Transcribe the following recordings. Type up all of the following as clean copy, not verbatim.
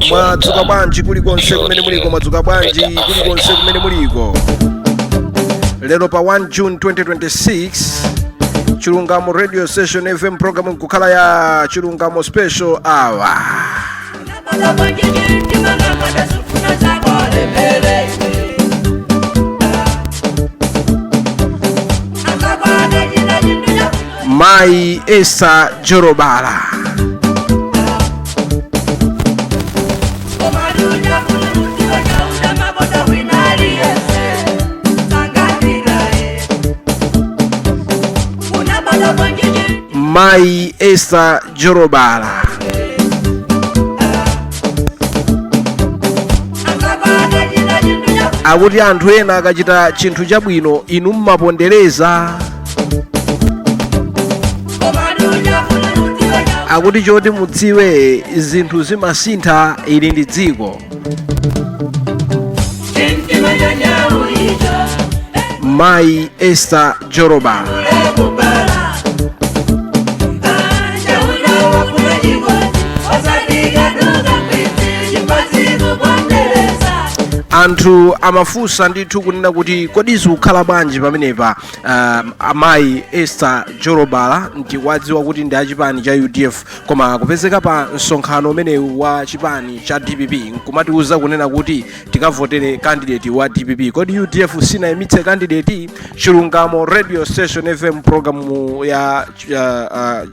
Mwadzuka bwanji kulikonse kumene muliko? Mwadzuka bwanji kulikonse kumene muliko? Lero pa 1 June 2026, Chilungamo Radio Station FM, program nkukhala ya Chilungamo Special Hour. Mayi Esther Jorobala, Mayi Esther Jorobala, akuti anthu ena akachita chinthu chabwino inu mmapondereza. Akuti choti mudziwe, zinthu zimasintha, ili ndi dziko. Mayi Esther Jorobala, anthu amafunsa ndithu kunena kuti kodi zikukhala bwanji pamenepa? Amayi Esther Jorobala ndikuwadziwa kuti ndi achipani cha UDF, koma kupezeka pa msonkhano umenewu wa chipani cha DPP nkumatiuza kunena kuti tikavotere candidate wa DPP, kodi UDF sinayimitse candidate? Chilungamo Radio Station FM, programu ya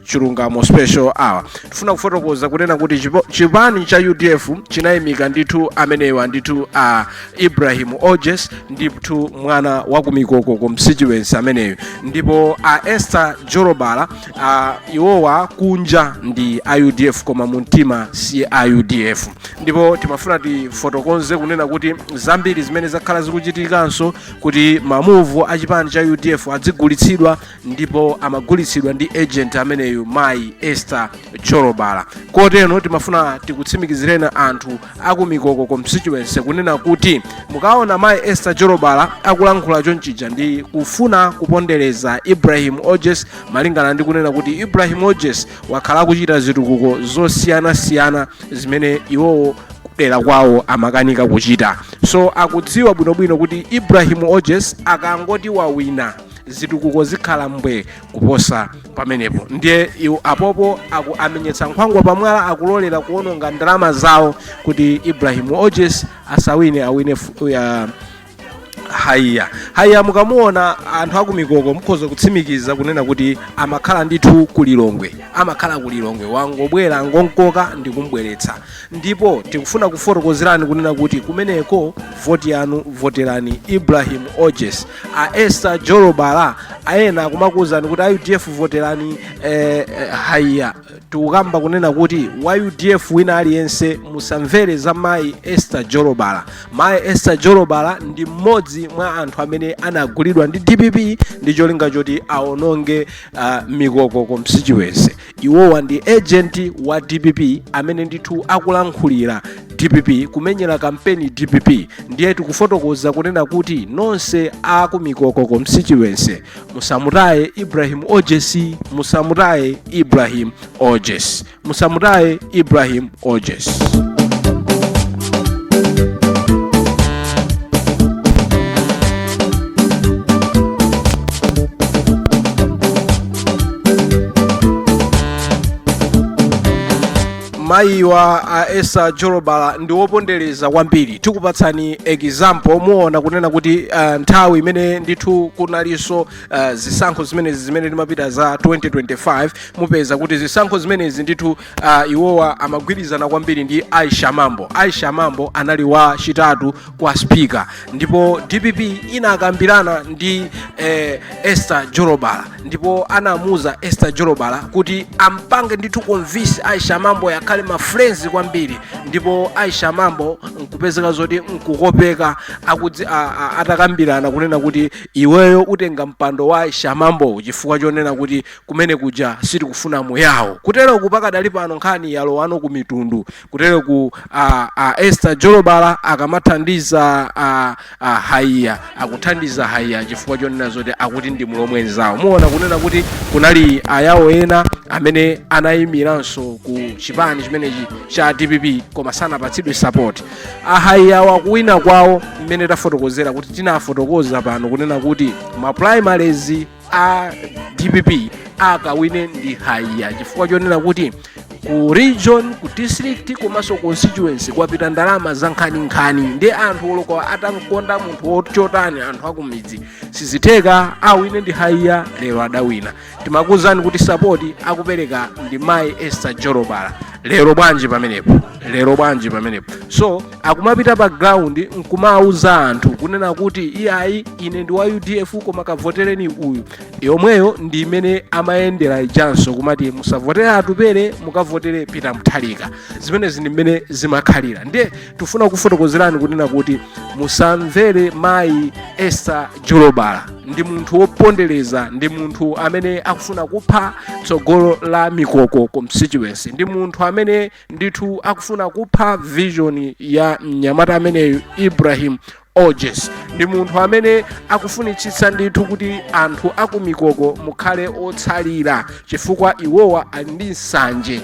Chilungamo Special Hour, tifuna kufotokoza kunena kuti chipani cha UDF chinayimika ndithu amenewa ndithu Ibrahim Ojes, ndithu mwana wa kumikoko constituency ameneyo. Ndipo a Esther Jorobala, iwowa kunja ndi a UDF koma mumtima si a UDF. Ndipo timafuna tifotokoze kunena kuti zambiri zimene zakhala zikuchitikanso kuti ma move a chipani cha UDF adzigulitsidwa, ndipo amagulitsidwa ndi agent ameneyu, mayi Esther Jorobala. Kotero timafuna tikutsimikizireni anthu akumikoko constituency kunena kuti mukaona mayi Esther Jorobala akulankhula chonchija, ndi kufuna kupondereza Ibrahim Ojes, malingana ndi kunena kuti Ibrahim Ojes wakhala akuchita zitukuko zosiyanasiyana zimene iwowo kudera kwawo amakanika kuchita. So akudziwa bwinobwino kuti Ibrahim Ojes akangoti wawina, zitukuko zikhala mbwe kuposa pamenepo. Ndiye iwo apopo aku amenyetsa nkhwangwa pamwala, akulolera kuononga ndalama zawo kuti Ibrahim Ojes asawine, awine Haiya. Haiya mukamuona, anthu akumikoko mukhoza kutsimikiza kunena kuti amakhala ndithu kulilongwe, amakhala kulilongwe, wangobwera, angonkoka ndi kumbweretsa. Ndipo tikufuna kufotokozerani kunena kuti kumeneko voti yanu voterani Ibrahim Ojes. A Esther Jorobala aena akumakuwuzani kuti a UDF voterani Haiya. Tikukamba kunena kuti wa UDF wina aliyense musamvere za mayi Esther Jorobala. Mayi Esther Jorobala ndi mmodzi mwa anthu amene anagulidwa ndi DPP ndi cholinga choti aononge Mikoko constituency. Iwowa ndi agent wa DPP amene ndithu akulankhulira DPP, kumenyera kampeni DPP. Ndiye tikufotokoza kunena kuti nonse akumikoko constituency, musamutaye Ibrahim Ojes, musamutaye Ibrahim Ojes, musamutaye Ibrahim Ojes. Mayiwa a Esther Jorobala ndi wopondereza kwambiri. Tikupatsani example, muona kunena kuti nthawi imene ndithu kunalinso zisankho zimenezi zimene timapita za 2025, mupeza kuti zisankho zimenezi ndithu iwowa amagwirizana kwambiri ndi Aisha Mambo. Aisha Mambo anali wa chitatu kwa speaker, ndipo DPP inakambirana ndi Esther Jorobala, ndipo anamuuza Esther Jorobala kuti ampange ndithu convince Aisha Mambo yakhale ma friends kwambiri. Ndipo Aisha Mambo nkupezeka zoti nkukopeka, atakambirana kunena kuti iweyo utenga mpando wa Aisha Mambo chifukwa chonena kuti kumene kuja sitikufuna muyawo. Kutero kupakadali pano nkhani yalowano ku mitundu. Kutero ku Esther Jorobala akamathandiza Haiya, akuthandiza Haiya chifukwa chonena zoti akuti ndi mulomwe nzawo. Muona kunena kuti kunali ayawo ena amene anayimiranso ku chipani chimene chimenechi cha DPP, koma sanapatsidwe support. Ahaiyawa kuwina kwawo, mmene tafotokozera kuti tinafotokoza pano kunena kuti ma primaries a DPP akawine ndi Haiya, chifukwa chonena kuti ku region, ku district komanso constituency kwapita ndalama za nkhaninkhani. Ndi anthu olokwa atamkonda munthu wochotani, anthu akumidzi sizitheka, awine ndi Haiya. Lero adawina. Timakuwuzani kuti support akupereka ndi mayi Esther Jorobala. Lero bwanji pamenepo? Lero bwanji pamenepo? So akumapita pa ground nkumauza anthu kunena kuti iyayi, ine ndi wa UDF, koma kavotereni uyu. Yomweyo ndi imene amayendera ijanso kumati musavotere Atupere, mukavotere Peter Mutharika. Zimenezi ndi mmene zimakhalira. Ndiye tifuna kufotokozerani kunena kuti musamvere mayi Esther Jorobala, ndi munthu wopondereza, ndi munthu amene akufuna kupha tsogolo la Mikoko constituency, ndi munthu amene ndithu akufuna kupha vision ya mnyamata ameneyu Ibrahim Ojes, ndi munthu amene akufunitsitsa ndithu kuti anthu akumikoko mukhale otsalira, chifukwa iwowa ali ndi nsanje.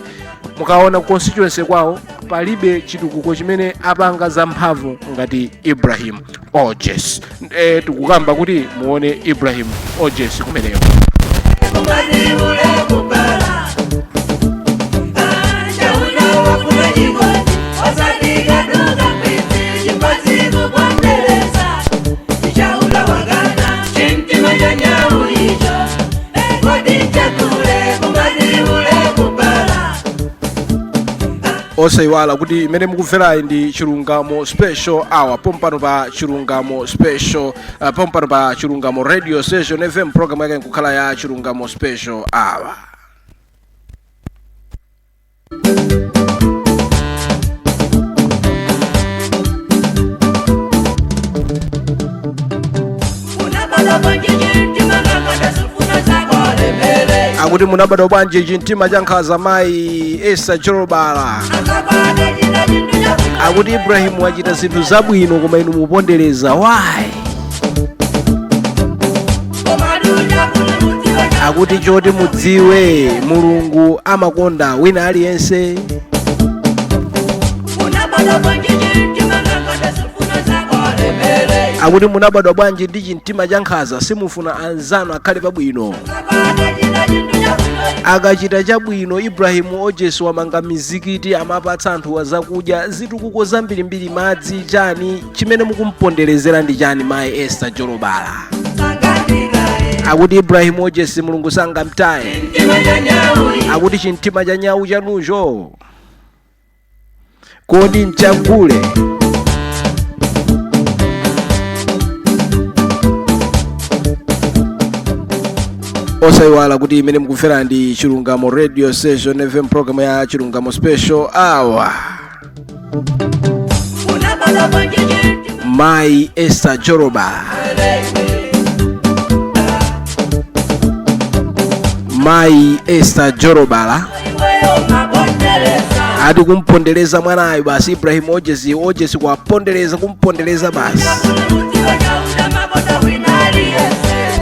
Mukaona constituency kwawo palibe chitukuko chimene apanga zamphamvu ngati Ibrahim Ojes. Tikukamba kuti muone Ibrahim Ojes kumeneko. Osayiwala kuti imene mukumverayi ndi Chilungamo Special Hour pompano pa Chilungamo Special, pompano pa Chilungamo Radio Station FM, program yake nkukhala ya Chilungamo Special Hour. Akuti munabadwa bwanji chimtima cha nkhanza, mayi Esther Jorobala? Akuti Ibrahim wachita zinthu zabwino, koma inu mupondereza. Why? Akuti choti mudziwe, Mulungu amakonda wina aliyense. Akuti munabadwa bwanji ndi chimtima cha nkhanza? Simufuna anzanu akhale pabwino. Akachita chabwino Ibrahim Ojes, wamanga mizikiti, amapatsa anthu zakudya, zitukuko zambirimbiri, madzi, chani. Chimene mukumponderezera ndi chani, mayi Esther Jorobala? Akuti Ibrahim Ojes Mulungu sangamtaye. Akuti chimtima cha nyawu chanucho kodi nchagule? Osayiwala kuti imene mukumvera ndi Chilungamo Radio Station FM, program ya Chilungamo Special Hour. Mayi Esther Joroba, mayi Esther Jorobala ati kumpondereza mwanayo basi Ibrahim Ojesi. Ojesi kuwapondereza, kumpondereza basi.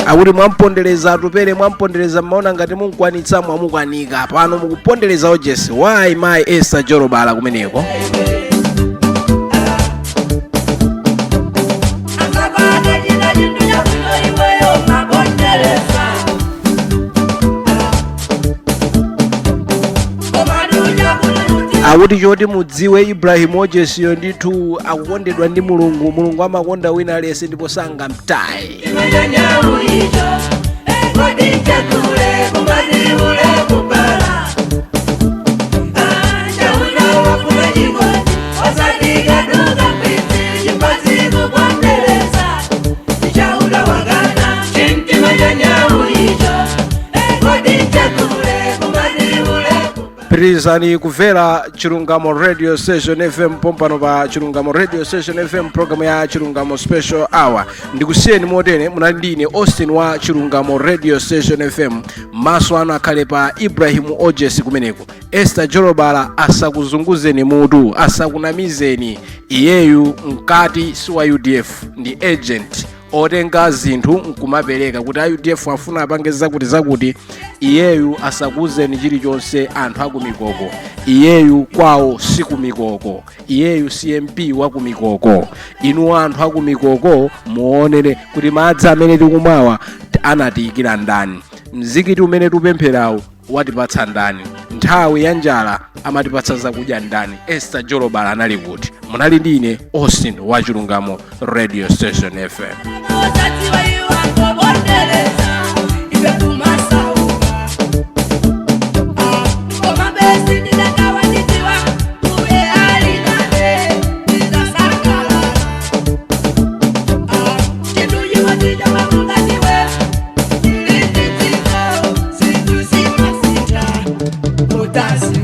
Akuti mwampondereza Atupere, mwampondereza, mmaona ngati munkwanitsa, mwamukwanika. Pano mukupondereza Ojesi. Why, mayi Esther Jorobala kumeneko? Akuti choti mudziwe, Ibrahim Ojesiyo ndithu akukondedwa ndi Mulungu. Mulungu amakonda wina aliyense ndipo sangamtaye. Pitirizani kumvera Chilungamo Radio Station FM pompano pa Chilungamo Radio Station FM, program ya Chilungamo Special Hour. Ndikusiyeni motene. Munali ndine Austin wa Chilungamo Radio Station FM. Maso anu akhale pa Ibrahim Ojes kumeneko. Esther Jorobala asakuzunguzeni mutu, asakunamizeni. Iyeyu mkati si wa UDF, ndi agent. Otenga zinthu nkumapereka kuti a UDF afuna apange zakuti zakuti, iyeyu asakuzeni chilichonse anthu akumikoko. Iyeyu kwawo si kumikoko, iyeyu si MP wa kumikoko. Inu anthu akumikoko, muonere kuti madzi amene tikumwawa anatiyikira ndani, mzikiti umene tikupempherawu watipatsa ndani, nthawi ya njala amatipatsa zakudya ndani? Esther Jolobala anali kuti? Munali ndi ine Austin Wachilungamo, Radio Station FM. Osadziwa iwo akobondereza ife kumasauka. Koma besi ndidakawandidziwa uye ali nane ndizasangalala. Chinduyiwatijawakunganiwe ilinditsiko zinthu zimasintha utasi.